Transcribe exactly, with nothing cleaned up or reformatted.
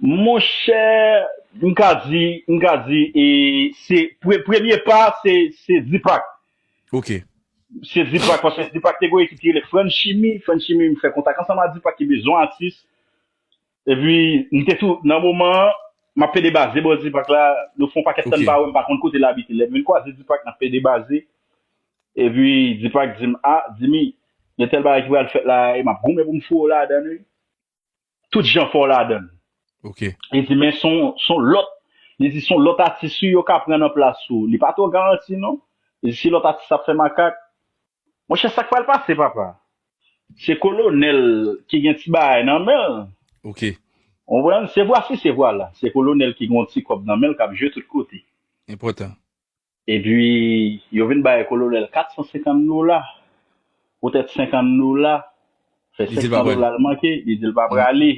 Monchè, m ka di, m ka di, e, se, pre, premye pa, se, se Deepak. Ok. Se Deepak, paske Deepak te gen yon ekip ki rele Franchimi. Franchimi, m fè kontak ansanm ak Deepak ki bezwen atis. Epi, m te tou, nan moman an, m ap pede baze bò Deepak la, nou fè yon pakèt tan Ok. m pa wè, m pa konn kote l abite. Lè m vin kwaze Deepak, n ap pede baze. Epi, Deepak di m, a, Dimi, gen tèl bagay ki pral fèt la, e m ap goumen pou m foure w ladan l, wi. Tout jan fò w ladan l. Ok. Li di, men son, son lòt, li di, son lòt atis wi yo ka pran nan plas ou. Li pa twò garanti, non. Li di, si lòt atis ap fè makak, monchè, sa k pral pase, papa? Se kolonèl ki gen ti bagay nan men l. Ok. Ou konprann? Se vwasi, se vwala. Se kolonèl ki gen yon ti kòb nan men l k ap jwe tout kote. Enpòtan. Epi, yo vin bay kolonèl kat san senkant dola. Poutèt senkant dola. Fè Li di l senk pa san prale. Dola l manke. Li di l pa prale.